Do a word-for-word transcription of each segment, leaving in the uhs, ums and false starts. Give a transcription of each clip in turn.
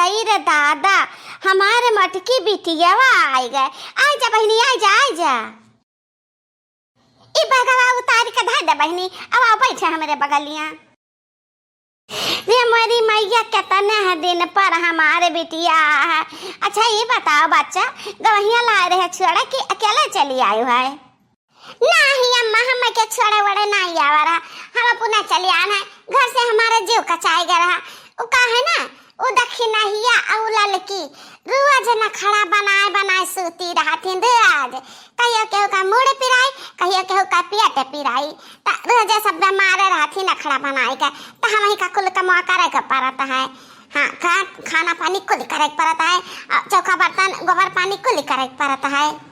अरे दादा, हमारे मटकी बिटियावा आइ गए। आइ जा बहिनी, आइ जा, आइ जा। ई बहगवा उतारि के धइ दे बहिनी, अब आउ बैठे हमरे बगलिया। रे मोरी मइया, केतने है दिन पर हमारे बिटिया है। अच्छा, ई बताओ बच्चा, गवहिया लाए रहे छोड़े कि अकेले चली आयु है? नाही अम्मा, हम के छोड़े वड़े नाही आवा रहा, हम अपना चली आन है। घर से हमारा जीव कचाए गया रहा। उ का है ना, उ दखिनहिया अउ ललकी रोज नखड़ा बनाए बनाए सूती रहथिन रोज। कहियो केहू का मूड़ पिराई, कहियो केहू का पेट पिराई। त रोजे सब बीमार रहथिन नखड़ा बनाए के, त हमही का कुल कमवा करे के पड़त है। हाँ, खा-, खाना पानी कुल करे के पड़त है, अ, चौका बर्तन गोबर पानी कुल करे के पड़त है।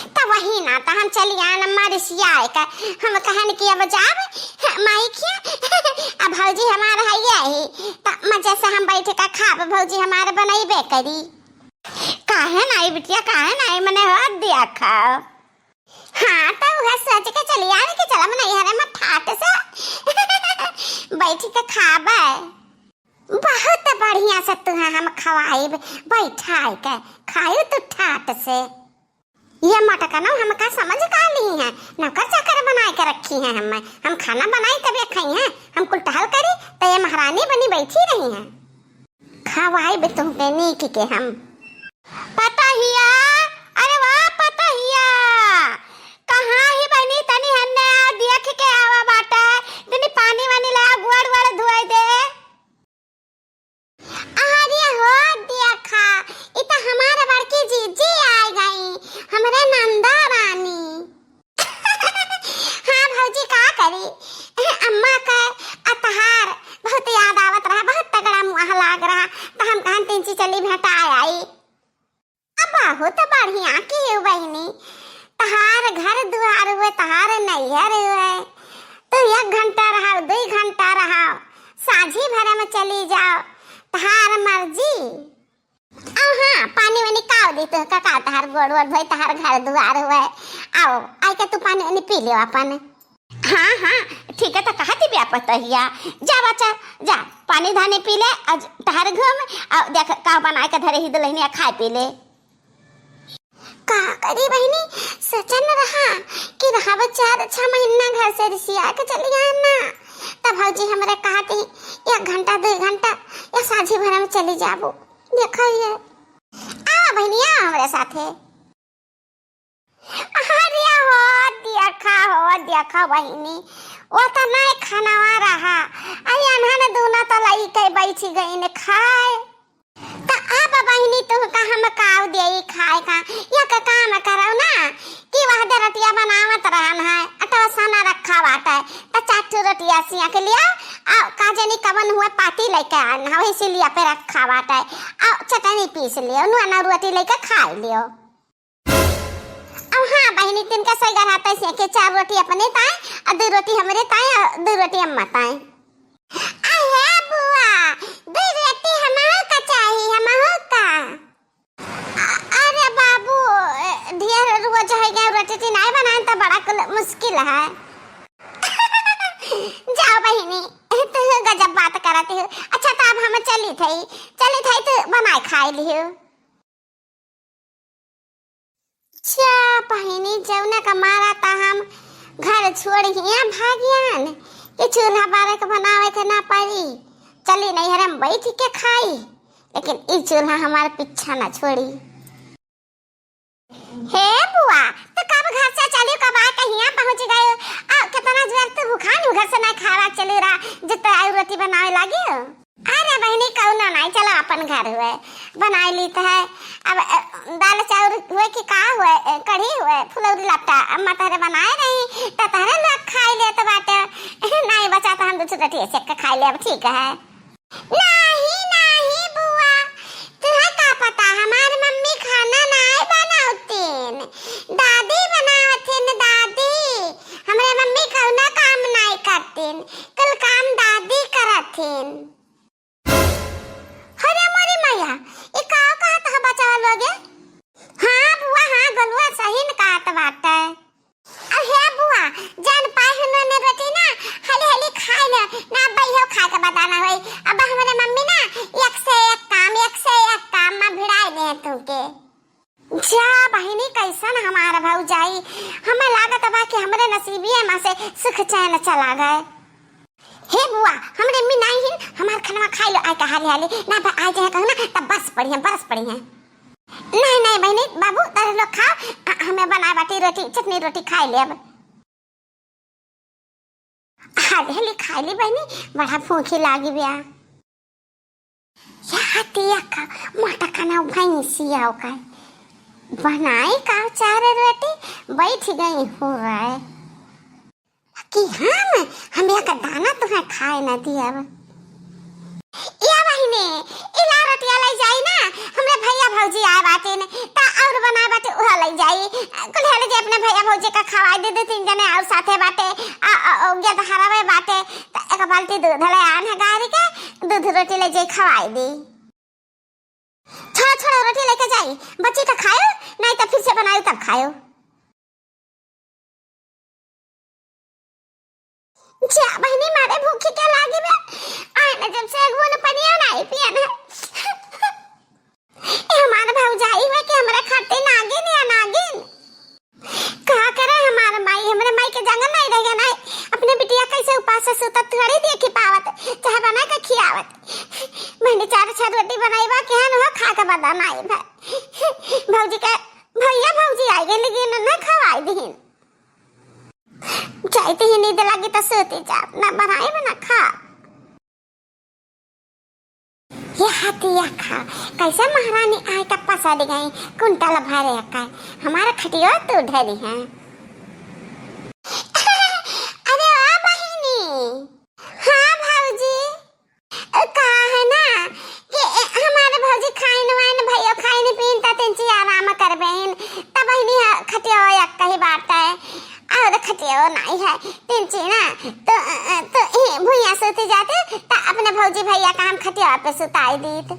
त वही ना, त हम चली आन अम्मा रिसियाए के। हम कहन कि अब जाब माई खिया, अब भौजी हमार है यही, त मजे से हम बैठ के खाब, भौजी हमार बनैबे करी। काहे नाई बिटिया, काहे नाई, मने हो दिया खाओ। हाँ, त उहे सोच के चली आवे कि चलब नैहरे में ठाट से बैठ के खाबे। बहुत बढ़िया से तुहे हम खवाइब, बैठाई के खायू तू ठाट से। ये मटकनो हमका समझ का ली हैं, नौकर चाकर बनाए के रखी हैं हमें। हम खाना बनाई तबे खाई हैं, हम कुल टहल करी त ये महारानी बनी बैठी रही हैं। खवाइब तुहके नीक के हम। पतहिया, अरे वाह पतहिया, कहाँ ही बनी, तनी हन्ने आ देख के आवा बाटे, तनी पानी वानी ला, गोड़ वोड़ धोए दे। अरे हो देखा, इ त हमार बड़की जीजी आ गई, हमरे नंदा रानी। हाँ भौजी, का करी, अम्मा के अतहार बहुत याद आवत रहा, बहुत तगड़ा मुँह लाग रहा, त हम कहन तीन ची चली भेंटा आई। अब बहुत बढ़िया की हो बहिनी, तहार घर दुआर हुए, तहार नैहर हुए, तू एक घंटा रहो, दुई घंटा रहो, साँझी भरे में चली जाओ, तहार मर्जी। अउ हाँ, पानी वानी काव दी तो का, का तहार गोड़ वोड़ धोई, तहार घर दुआर हुए। आओ, आई के तू पानी वानी पी लियो अपन। हाँ, हाँ, ठीक है, तो कहा थी ब्या पतोहिया। जा बच्चा, जा, पानी धानी पी ले, आज तहार घूम, अउ देख, का बनाए के धरे ही दुल्हनिया खाए पी ले। का करी बहिनी, सोचन रहा कि रहब चार छह महीना घर से रिसिया के चली आन ना। तब भौजी हमरे कहती, "एक घंटा, दो घंटा, या साँझी भर में चली जाबो।" देखा ये। आवा बहिनी, आवा हमरे साथे। अरे हो, देखा हो, देखा बहिनी, वो तो नहीं खानावा रहा। आई अनहन दूना तो लई के बैठी गई ने खाए। त अब बहिनी तुहका हम काव देई खाए का? या का काम करौ ना कि वह दे रोटिया बनावत रहन है, अटवा साना रखा बाटे, त चार ठो रोटिया सिया के लियो, आ का जानी कवन हुआ पाती लेके आन है, वही सिलिया पे रखा बाटे, आ चटनी पीस लियो, नुआ ना रोटी लेके खाए लियो। अब हाँ बहिनी, तिनका सही गढ़ा तैसे के चार रोटी अपने ताए, आ दो रोटी हमरे ताए, आ दो रोटी अम्मा ताए। अहे बुआ, दो रोटी हमहू का चाही, हमहू का। अ-, अरे बाबू, ए, ढेर रोज है गया, रोटी ती नाई बनाए त बड़ा कुल मुश्किल है। जाओ बहिनी, तू गजब बात करत हो। अच्छा, त अब हम चली थई, चली थई, तू बनाए खाए लियो। जा बहिनी, जौने का मारा त हम घर छोड़ हियाँ भागियान कि चूल्हा बारे के बनावे के ना पड़ी। चली नैहरे में बैठ के खाई, लेकिन ई चूल्हा हमार पीछा ना छोड़ी। हे बुआ, तू कब घर से चली, कब आ के हियाँ पहुँच गई? आ, कितना जोर तू भूखान, घर से ना खावा चली रहा, जितना आयु रोटी बनावे लागी हो। अरे बहिनी, कौनो नाई, चलो अपन घर हुए, बनाए लीत है। अब, अ, दाल चाउर हुए कि का हुए, अ, कढ़ी हुए, फुलौरी लट्टा, अम्मा तहरे बनाए रही, त तहरे लोग खाए लेत बाटे। नाई बचा त हम दू ठो रोटी सेक के खाए लेब, अब ठीक है। नाही, नाही बुआ, तुहे का पता, हमार मम्मी खाना नाई बनावतीन, दादी बनावतीन, दादी। हमरे मम्मी कौनो काम नाई करतीन, कुल काम दादी करतीन। अरे मोरी मैया, ई का कहत ह बचावा लोगे? हाँ बुआ, हाँ, गोलुआ सही न कहत बाटे। अरे बुआ, जान पाए हनुआ ने रोटी ना, हाली हाली खाए ले, ना बैहो खाए के बताना होई। सुख चैन चला गए। हे बुआ, हमरे अम्मी नाई हिन, हमार खनवा खाई लो आए के हाली हाली, ना बा आए जाए कहूँ ना, तब बस पड़ी है, बरस पड़ी है। नहीं, नहीं बहिनी, बाबू, तारे लोग खाओ, आ, हमें बनाए बाटी रोटी, चटनी रोटी खाई लेब। हाली हाली खाई ली बहिनी, बड़ा भूखी लागी बिया। या हतिया का मोटा कना भैंसिया का बनाई का चार रोटी, बैठ गई हो रहा है। कि हम, हम एक दाना तुहें खाए न दियब। या बहिनी, इला रोटिया लई जाई ना, हमरे भैया भौजी आए बाटिन, त और बनाए बाटे, उहा लई जाई। कुल हेले जे अपने भैया भौजी का खवाई दे, दो तीन जने और साथे बाटे, आ, आ, आ, गेदहरवे बाटे, त एक बाल्टी दूध ले आन है गारी के, दूध रोटी ले जाई खवाई दी। थोड़ा थोड़ा रोटी लेके जाई, बची त खायो, नहीं त फिर से बनायो तब खायो। जा बहिनी, मारे भूखी के लागी बे। आए न जब से एक बूंद पनिया नाई पियन है। ए हमार भौजाई हुआ कि हमरा खातिर नागिन या नागिन। का करे हमार माई, हमरे माई के जंगल नहीं रह गया नाई। अपने बिटिया कैसे उपास से सुतत थोड़ी देखी पावत, चाहे बना के खियावत। बहिनी चार छह रोटी बनाई बा, केहन हो खा के बदा नाई भाई। भौजी के भैया भौजी आई गए, लेकिन न खवाई दीन। जाते ही नींद लगी तो सोते जात, ना बनाए ना खा। ये हतिया खा, कैसे महारानी आए का पसंद गई, कुंटल भरे का, हमारे खटियो तो ढेरी है। अरे ओ बहिनी। हाँ भौजी। का है ना कि हमारे भौजी खाइन वाइन, भैया खाइन पीन, त तिनची आराम करबेन। त बहिनी है, खटियो एक ही बात है, और खटियो नहीं है। तिनची ना, तो, तो ई भुइया सुती जाती, त अपने भौजी भैया का हम खटिया पे सुताई दीत।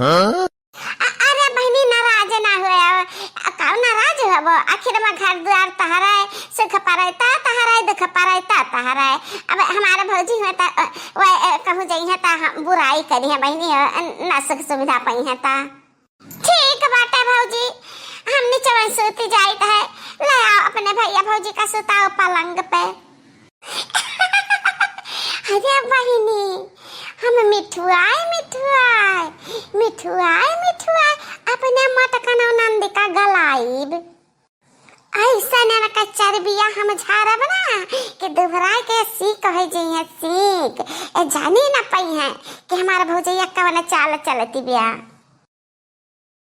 हाँ? अ-, अरे बहिनी, नाराज ना हुआ, का नाराज हुआ? आखिर में घर द्वार तहरा है, सुख परैता तहरा है, दुख परैता तहरा है। अब हमारे भौजी हुआ त, अ, वह, अ, कहूँ जइहे त हम बुराई करी है बहिनी, अ, ना सुख सुविधा पइहे त। ठीक बाटे भौजी, हम निचवन सूती जाइत है, ले आओ अपने भैया भौजी का सुताओ पलंग पे। अरे बहिनी, हम मिठुआई, मिठुआई, मिठुआई, मिठुआई, अपने मटकनौ नंद का गलाइब। ऐसा नरक चरबिया हम झारब ना कि दुबराए के सीक हो जइहे सीक। ए जानी ना पइहे कि हमार भौजैया कवन चाल चलती बिया।